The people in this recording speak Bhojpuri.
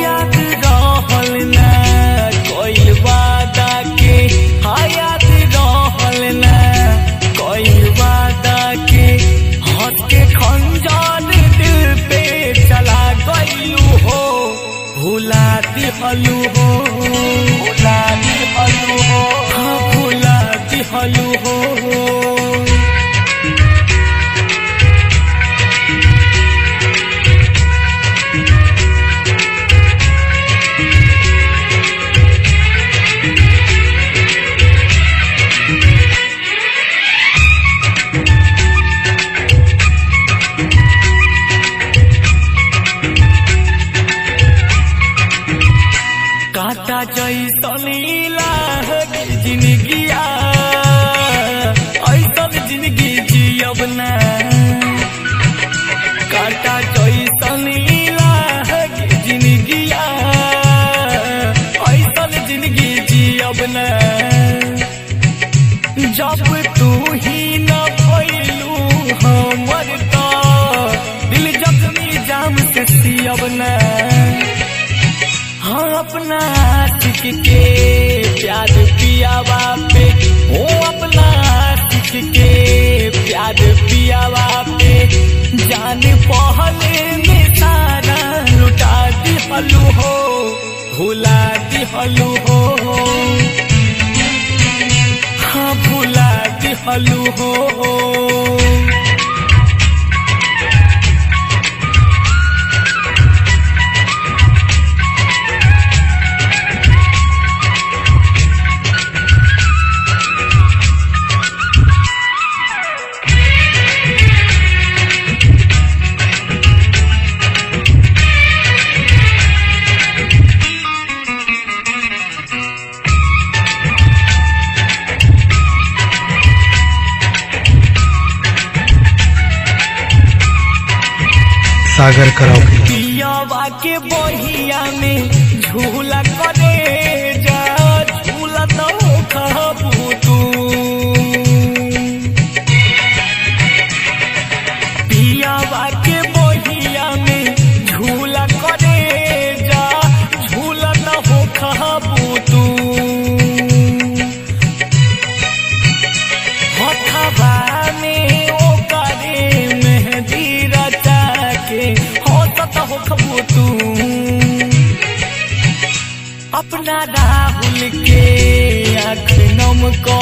याद रहल ना कोइल वादा के, हाँ याद रहल ना कोइल वादा के। हंस के खंजर दिल पे चला गइलू हो, भुला दिहलू हो, भुला दिहलू हो, हाँ भुला दिहलू हो। कांटा जैसन जिंदगिया, ऐसन जिंदगी जियब ना। कांटा जैसन जिंदगिया, ऐसन जिंदगी जियब ना। जब तू ही न भइलू हमर त दिल जख्मी जाम से सियब ना। हाँ अपना आशिक के प्यार पियावा पे, ओ अपना आशिक के प्यार पियावा पे। जान पहले में सारा लुटा दिहलू हो, भुला दिहलू हो, हाँ भुला दिहलू हो। सागर कराओके। पियावा के बहिया में झूला करे जा, झूला तो खाबू तू। पियावा के बहिया में झूला करे जा, झूला तो हो खाबू तू। हथवा में ओ करे मेहंदी रचा के होसत हो खबू तू। अपना राहुल के आँख नम क